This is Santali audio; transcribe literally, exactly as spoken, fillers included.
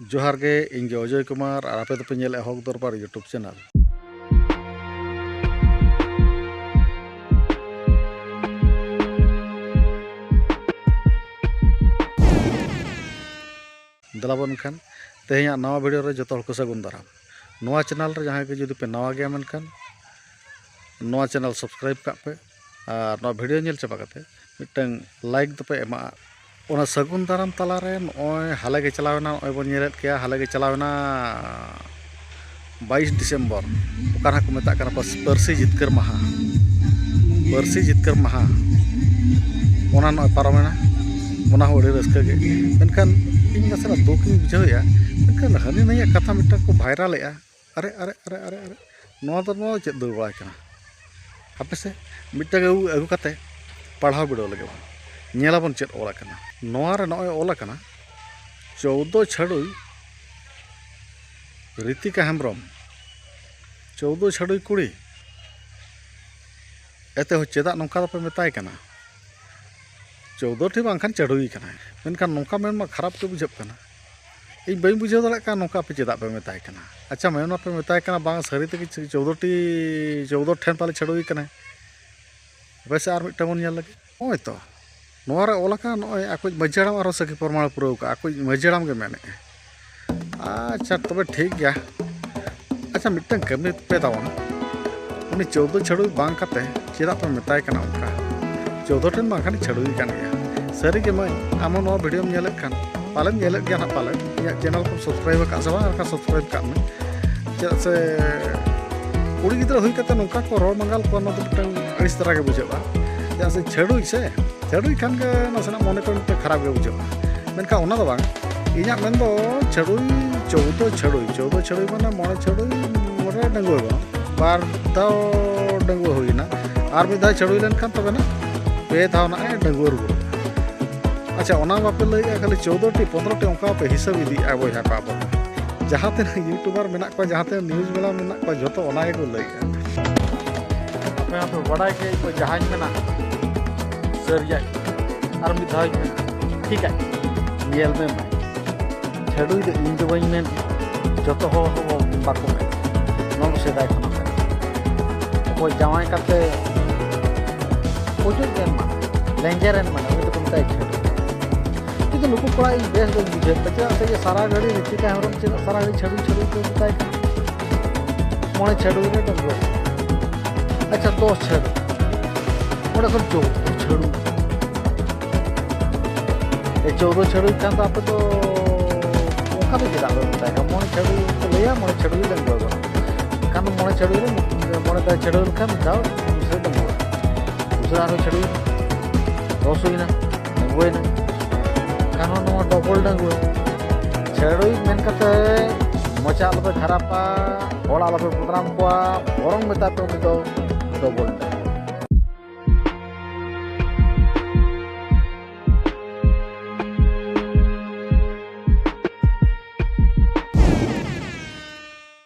ᱡᱚᱦᱟᱨ ᱜᱮ, ᱤᱧ ᱜᱮ ᱚᱡᱚᱭ ᱠᱩᱢᱟᱨ, ᱟᱨ ᱟᱯᱮ ᱫᱚᱯᱮ ᱧᱮᱞᱮᱫᱼᱟ ᱦᱚᱠ ᱫᱚᱨᱵᱟᱨ YouTube ᱪᱮᱱᱮᱞ᱾ ᱫᱮᱞᱟ ᱵᱚᱱ ᱮᱱᱠᱷᱟᱱ ᱛᱮᱦᱮᱧᱟᱜ ᱱᱟᱣᱟ ᱵᱷᱤᱰᱤᱭᱳ ᱨᱮ ᱡᱚᱛᱚ ᱦᱚᱲ ᱠᱚ ᱥᱟᱹᱜᱩᱱ ᱫᱟᱨᱟᱢ᱾ ᱱᱚᱣᱟ ᱪᱮᱱᱮᱞ ᱨᱮ ᱡᱟᱦᱟᱸᱭ ᱜᱮ ᱡᱩᱫᱤ ᱯᱮ ᱱᱟᱣᱟ ᱜᱮᱭᱟ ᱢᱮᱱᱠᱷᱟᱱ ᱱᱚᱣᱟ ᱪᱮᱱᱮᱞ ᱥᱟᱵᱥᱠᱨᱟᱭᱤᱵ ᱠᱟᱜ ᱯᱮ, ᱟᱨ ᱱᱚᱣᱟ ᱵᱷᱤᱰᱤᱭᱳ ᱧᱮᱞ ᱪᱟᱵᱟ ᱠᱟᱛᱮ ᱢᱤᱫᱴᱟᱝ ᱞᱟᱭᱤᱠ ᱫᱚᱯᱮ ᱮᱢᱟᱜᱼᱟ᱾ ᱚᱱᱟ ᱥᱟᱹᱜᱩᱱ ᱫᱟᱨᱟᱢ ᱛᱟᱞᱟᱨᱮ ᱱᱚᱜᱼᱚᱭ ᱦᱟᱞᱮ ᱜᱮ ᱪᱟᱞᱟᱣᱮᱱᱟ, ᱱᱚᱜᱼᱚᱭ ᱵᱚᱱ ᱧᱮᱞᱮᱫ ᱜᱮᱭᱟ, ᱦᱟᱞᱮ ᱜᱮ ᱪᱟᱞᱟᱣᱮᱱᱟ ᱵᱟᱭᱤᱥ ᱰᱤᱥᱮᱢᱵᱚᱨ, ᱚᱠᱟ ᱱᱟᱦᱟᱜ ᱠᱚ ᱢᱮᱛᱟᱜ ᱠᱟᱱᱟ ᱯᱟᱹᱨᱥᱤ ᱡᱤᱛᱠᱟᱹᱨ ᱢᱟᱦᱟ᱾ ᱯᱟᱹᱨᱥᱤ ᱡᱤᱛᱠᱟᱹᱨ ᱢᱟᱦᱟ, ᱚᱱᱟ ᱱᱚᱜᱼᱚᱭ ᱯᱟᱨᱚᱢᱮᱱᱟ, ᱚᱱᱟ ᱦᱚᱸ ᱟᱹᱰᱤ ᱨᱟᱹᱥᱠᱟᱹ ᱜᱮ᱾ ᱢᱮᱱᱠᱷᱟᱱ ᱤᱧ ᱱᱟᱥᱮᱱᱟᱜ ᱫᱩᱠ ᱤᱧ ᱵᱩᱡᱷᱟᱹᱣᱮᱫᱼᱟ, ᱢᱮᱱᱠᱷᱟᱱ ᱦᱟᱹᱱᱤ ᱱᱟᱹᱭᱟᱜ ᱠᱟᱛᱷᱟ ᱢᱤᱫᱴᱟᱝ ᱠᱚ ᱵᱷᱟᱭᱨᱟᱞᱮᱫᱼᱟ᱾ ᱟᱨᱮ, ᱟᱨᱮ, ᱟᱨᱮ, ᱟᱨᱮ, ᱟᱨᱮ, ᱱᱚᱣᱟ ᱫᱚ, ᱱᱚᱣᱟ ᱫᱚ ᱪᱮᱫ ᱫᱟᱹᱲ ᱵᱟᱲᱟᱭ ᱠᱟᱱᱟ? ᱦᱟᱯᱮ ᱥᱮ, ᱢᱤᱫᱴᱟᱝ ᱟᱹᱜᱩ, ᱟᱹᱜᱩ ᱠᱟᱛᱮ ᱯᱟᱲᱦᱟᱣ ᱵᱤᱰᱟᱹᱣ ᱞᱮᱜᱮ ᱵᱚᱱ᱾ ᱧᱮᱞᱟᱵᱚᱱ ᱪᱮᱫ ᱚᱞ ᱟᱠᱟᱱᱟ᱾ ᱱᱚᱣᱟ ᱨᱮ ᱱᱚᱜᱼᱚᱭ ᱚᱞ ᱟᱠᱟᱱᱟ, "ᱪᱳᱣᱫᱚ ᱪᱷᱟᱹᱰᱩᱭ ᱨᱤᱛᱤᱠᱟ ᱦᱮᱢᱵᱨᱚᱢ, ᱪᱳᱣᱫᱚ ᱪᱷᱟᱹᱰᱩᱭ ᱠᱩᱲᱤ, ᱮᱛᱮ ᱦᱚᱸ ᱪᱮᱫᱟᱜ ᱱᱚᱝᱠᱟ ᱫᱚᱯᱮ ᱢᱮᱛᱟᱭ ᱠᱟᱱᱟ?" ᱪᱳᱣᱫᱚ ᱴᱤ ᱵᱟᱝᱠᱷᱟᱱ ᱪᱟᱹᱰᱩᱭ ᱠᱟᱱᱟᱭ, ᱢᱮᱱᱠᱷᱟᱱ ᱱᱚᱝᱠᱟ ᱢᱮᱱ ᱢᱟ ᱠᱷᱟᱨᱟᱯ ᱜᱮ ᱵᱩᱡᱷᱟᱹᱜ ᱠᱟᱱᱟ᱾ ᱤᱧ ᱵᱟᱹᱧ ᱵᱩᱡᱷᱟᱹᱣ ᱫᱟᱲᱮᱭᱟᱜ ᱠᱟᱱᱟ, ᱱᱚᱝᱠᱟ ᱟᱯᱮ ᱪᱮᱫᱟᱜ ᱯᱮ ᱢᱮᱛᱟᱭ ᱠᱟᱱᱟ? ᱟᱪᱪᱷᱟ, ᱢᱮᱱ ᱢᱟᱯᱮ ᱢᱮᱛᱟᱭ ᱠᱟᱱᱟ, ᱵᱟᱝ ᱥᱟᱹᱨᱤ ᱛᱮᱜᱮ ᱪᱳᱣᱫᱚ ᱴᱤ, ᱪᱳᱣᱫᱚ ᱴᱷᱮᱱ ᱯᱟᱞᱮ ᱪᱟᱹᱰᱩᱭ ᱠᱟᱱᱟᱭ᱾ ᱦᱟᱯᱮ ᱥᱮ ᱟᱨ ᱢᱤᱫᱴᱟᱝ ᱵᱚᱱ ᱧᱮᱞ ᱞᱮᱜᱮ᱾ ᱱᱚᱜᱼᱚᱭ ᱛᱚ, ᱱᱚᱣᱟ ᱨᱮ ᱚᱞ ᱟᱠᱟᱱ, ᱱᱚᱜᱼᱚᱭ ᱟᱠᱚᱭᱤᱡ ᱢᱟᱹᱡᱷᱤ ᱦᱟᱲᱟᱢ ᱟᱨᱦᱚᱸ ᱥᱟᱹᱠᱷᱤ ᱯᱨᱚᱢᱟᱬ ᱯᱩᱨᱟᱹᱣ ᱠᱟᱜᱼᱟ, ᱟᱠᱚᱭᱤᱡ ᱢᱟᱹᱡᱷᱤ ᱦᱟᱲᱟᱢ ᱜᱮ ᱢᱮᱱᱮᱫᱼᱟᱭ᱾ ᱟᱪᱪᱷᱟ, ᱛᱚᱵᱮ ᱴᱷᱤᱠ ᱜᱮᱭᱟ᱾ ᱟᱪᱪᱷᱟ, ᱢᱤᱫᱴᱟᱝ ᱠᱟᱹᱢᱤ ᱯᱮ ᱛᱟᱵᱚᱱ, ᱩᱱᱤ ᱪᱳᱣᱫᱚ ᱪᱷᱟᱹᱰᱩᱭ ᱵᱟᱝ ᱠᱟᱛᱮ ᱪᱮᱫᱟᱜ ᱯᱮ ᱢᱮᱛᱟᱭ ᱠᱟᱱᱟ ᱚᱱᱠᱟ? ᱪᱳᱣᱫᱚ ᱴᱷᱮᱱ ᱵᱟᱝᱠᱷᱟᱱ ᱪᱷᱟᱹᱰᱩᱭ ᱠᱟᱱ ᱜᱮᱭᱟ᱾ ᱥᱟᱹᱨᱤ ᱜᱮ ᱢᱟᱹᱭ, ᱟᱢ ᱦᱚᱸ ᱱᱚᱣᱟ ᱵᱷᱤᱰᱤᱭᱳᱢ ᱧᱮᱞᱮᱫ ᱠᱷᱟᱱ, ᱯᱟᱞᱮᱢ ᱧᱮᱞᱮᱫ ᱜᱮᱭᱟ ᱱᱟᱦᱟᱜ ᱯᱟᱞᱮ, ᱤᱧᱟᱹᱜ ᱪᱮᱱᱮᱞ ᱠᱚᱢ ᱥᱟᱵᱥᱠᱨᱟᱭᱤᱵ ᱟᱠᱟᱫ ᱥᱮ ᱵᱟᱝ? ᱟᱨ ᱠᱷᱟᱱ ᱥᱟᱵᱥᱠᱨᱟᱭᱤᱵ ᱠᱟᱜ ᱢᱮ᱾ ᱪᱮᱫᱟᱜ ᱥᱮ ᱠᱩᱲᱤ ᱜᱤᱫᱽᱨᱟᱹ ᱦᱩᱭ ᱠᱟᱛᱮ ᱱᱚᱝᱠᱟ ᱠᱚ ᱨᱚᱲ ᱢᱟᱸᱜᱟᱞ ᱠᱚᱣᱟ, ᱱᱚᱣᱟ ᱫᱚ ᱢᱤᱫᱴᱟᱝ ᱟᱹᱲᱤᱥ ᱫᱷᱟᱨᱟ ᱜᱮ ᱵᱩᱡᱷᱟᱹᱜᱼᱟ᱾ ᱪᱮᱫᱟᱜ ᱥᱮ ᱪᱷᱟᱹᱰᱩᱭ ᱥᱮ, ᱪᱷᱟᱹᱰᱩᱭ ᱠᱷᱟᱱ ᱜᱮ ᱱᱟᱥᱮᱱᱟᱜ ᱢᱚᱱᱮ ᱠᱚ ᱢᱤᱫᱴᱟᱝ ᱠᱷᱟᱨᱟᱯ ᱜᱮ ᱵᱩᱡᱷᱟᱹᱜᱼᱟ᱾ ᱢᱮᱱᱠᱷᱟᱱ ᱚᱱᱟ ᱫᱚ ᱵᱟᱝ, ᱤᱧᱟᱹᱜ ᱢᱮᱱ ᱫᱚ ᱪᱷᱟᱹᱰᱩᱭ, ᱪᱳᱣᱫᱚ ᱪᱷᱟᱹᱰᱩᱭ, ᱪᱳᱣᱫᱚ ᱪᱷᱟᱹᱰᱩᱭ ᱢᱟᱱᱮ ᱢᱚᱬᱮ ᱪᱷᱟᱹᱰᱩᱭ ᱢᱚᱬᱮ ᱰᱟᱺᱜᱩᱣᱟᱹ ᱠᱟᱱᱟ, ᱵᱟᱨ ᱫᱷᱟᱣ ᱰᱟᱺᱜᱩᱣᱟᱹ ᱦᱩᱭᱱᱟ, ᱟᱨ ᱢᱤᱫ ᱫᱷᱟᱣ ᱪᱷᱟᱹᱰᱩᱭ ᱞᱮᱱᱠᱷᱟᱱ ᱛᱚᱵᱮ ᱱᱟᱜ ᱯᱮ ᱫᱷᱟᱣ ᱱᱟᱜ ᱮ ᱰᱟᱺᱜᱩᱣᱟᱹ ᱨᱩᱣᱟᱹᱲᱚᱜᱼᱟ᱾ ᱟᱪᱪᱷᱟ, ᱚᱱᱟ ᱵᱟᱯᱮ ᱞᱟᱹᱭᱮᱜᱼᱟ, ᱠᱷᱟᱹᱞᱤ ᱪᱳᱣᱫᱚ ᱴᱤ, ᱯᱚᱱᱫᱽᱨᱚ ᱴᱤ ᱚᱱᱠᱟ ᱵᱟᱯᱮ ᱦᱤᱥᱟᱹᱵ ᱤᱫᱤᱭᱮᱜᱼᱟ ᱵᱚᱭᱦᱟ ᱠᱚ ᱟᱵᱚ᱾ ᱡᱟᱦᱟᱸ ᱛᱤᱱᱟᱹᱜ YouTuber ᱢᱮᱱᱟᱜ ᱠᱚᱣᱟ, ᱡᱟᱦᱟᱸ ᱛᱤᱱᱟᱹᱜ news ᱵᱟᱞᱟ ᱢᱮᱱᱟᱜ ᱠᱚᱣᱟ, ᱡᱷᱚᱛᱚ ᱚᱱᱟ ᱜᱮᱠᱚ ᱞᱟᱹᱭᱮᱜᱼᱟ᱾ ᱟᱯᱮ ᱦᱚᱸᱯᱮ ᱵᱟᱰᱟᱭ ᱜᱮ, ᱤᱧ ᱫᱚ ᱡᱟᱦᱟᱸᱧ ᱢᱮᱱᱟ ᱥᱟᱹᱨᱤᱭᱟᱜ ᱜᱮ᱾ ᱟᱨ ᱢᱤᱫ ᱫᱷᱟᱣ ᱤᱧ ᱢᱮᱱᱟ, ᱴᱷᱤᱠᱟᱜ ᱜᱮ᱾ ᱧᱮᱞ ᱢᱮ ᱢᱟᱹᱭ, ᱪᱷᱟᱹᱰᱩᱭ ᱫᱚ ᱤᱧ ᱫᱚ ᱵᱟᱹᱧ ᱢᱮᱱ, ᱡᱚᱛᱚ ᱦᱚᱲ ᱦᱚᱸ ᱵᱟᱠᱚ ᱢᱮᱱ᱾ ᱱᱚᱣᱟ ᱫᱚ ᱥᱮᱫᱟᱭ ᱠᱷᱚᱱᱟᱜ ᱠᱟᱱᱟ᱾ ᱚᱠᱚᱭ ᱡᱟᱶᱟᱭ ᱠᱟᱛᱮ ᱯᱩᱡᱟᱹᱭ ᱛᱟᱦᱮᱱ ᱢᱟ, ᱞᱮᱸᱡᱮᱨᱮᱱ ᱢᱟᱱᱮ, ᱩᱱᱤ ᱫᱚᱠᱚ ᱢᱮᱛᱟᱭᱟ ᱪᱷᱟᱹᱰᱩᱭ᱾ ᱠᱤᱱᱛᱩ ᱱᱩᱠᱩ ᱠᱚᱲᱟ ᱤᱧ ᱵᱮᱥ ᱵᱟᱹᱧ ᱵᱩᱡᱷᱟᱹᱣ ᱠᱚᱣᱟ, ᱪᱮᱫᱟᱜ ᱥᱮ ᱡᱮ ᱥᱟᱨᱟ ᱜᱷᱟᱹᱲᱤ ᱨᱤᱛᱤᱠᱟ ᱦᱮᱢᱵᱨᱚᱢ ᱪᱮᱫᱟᱜ ᱥᱟᱨᱟ ᱜᱷᱟᱹᱲᱤ ᱪᱷᱟᱹᱰᱩᱭ ᱪᱷᱟᱹᱰᱩᱭ ᱠᱚ ᱢᱮᱛᱟᱭ ᱠᱟᱱᱟ? ᱢᱚᱬᱮ ᱪᱷᱟᱹᱰᱩᱭ ᱨᱮ ᱰᱟᱺᱜᱩᱣᱟᱹ᱾ ᱟᱪᱪᱷᱟ, ᱫᱚᱥ ᱪᱷᱟᱹᱰᱩᱭ, ᱚᱸᱰᱮ ᱠᱷᱚᱱ ᱪᱳᱫᱽᱫᱳ ᱪᱷᱟᱹᱰᱩᱭ᱾ ᱮ, ᱪᱳᱫᱽᱫᱳ ᱪᱷᱟᱹᱰᱩᱭ ᱠᱷᱟᱱ ᱫᱚ ᱟᱯᱮ ᱫᱚ ᱚᱱᱠᱟ ᱫᱚ ᱪᱮᱫᱟᱜ ᱯᱮ ᱢᱮᱛᱟᱭ ᱠᱟᱱᱟ? ᱢᱚᱬᱮ ᱪᱷᱟᱹᱰᱩᱭ ᱠᱚ ᱞᱟᱹᱭᱟ, ᱢᱚᱬᱮ ᱪᱷᱟᱹᱰᱩᱭ ᱰᱟᱺᱜᱩᱣᱟᱹ ᱠᱟᱱᱟ᱾ ᱮᱱᱠᱷᱟᱱ ᱫᱚ ᱢᱚᱬᱮ ᱪᱷᱟᱹᱰᱩᱭ ᱨᱮ, ᱢᱚᱬᱮ ᱫᱷᱟᱣ ᱪᱷᱟᱹᱰᱩᱭ ᱞᱮᱠᱷᱟᱱ ᱢᱤᱫ ᱫᱷᱟᱣ ᱩᱥᱟᱹᱨᱟ ᱰᱟᱺᱜᱩᱣᱟᱹ᱾ ᱩᱥᱟᱹᱨᱟ ᱟᱨᱦᱚᱸ ᱪᱷᱟᱹᱰᱩᱭ, ᱫᱚᱥ ᱦᱩᱭᱱᱟ, ᱰᱟᱺᱜᱩᱣᱟᱹᱭᱮᱱᱟ᱾ ᱮᱱᱠᱷᱟᱱ ᱦᱚᱸ ᱱᱚᱣᱟ ᱰᱚᱵᱚᱞ ᱰᱟᱺᱜᱩᱣᱟᱹ᱾ ᱪᱷᱟᱹᱰᱩᱭ ᱢᱮᱱ ᱠᱟᱛᱮ ᱢᱚᱪᱟ ᱟᱞᱚᱯᱮ ᱠᱷᱟᱨᱟᱯᱟ, ᱦᱚᱲ ᱟᱞᱚᱯᱮ ᱵᱚᱫᱱᱟᱢ ᱠᱚᱣᱟ, ᱵᱚᱨᱚᱝ ᱢᱮᱛᱟ ᱯᱮ ᱩᱱᱤ ᱫᱚ ᱰᱚᱵᱚᱞ ᱰᱟᱺᱜᱩᱣᱟᱹ᱾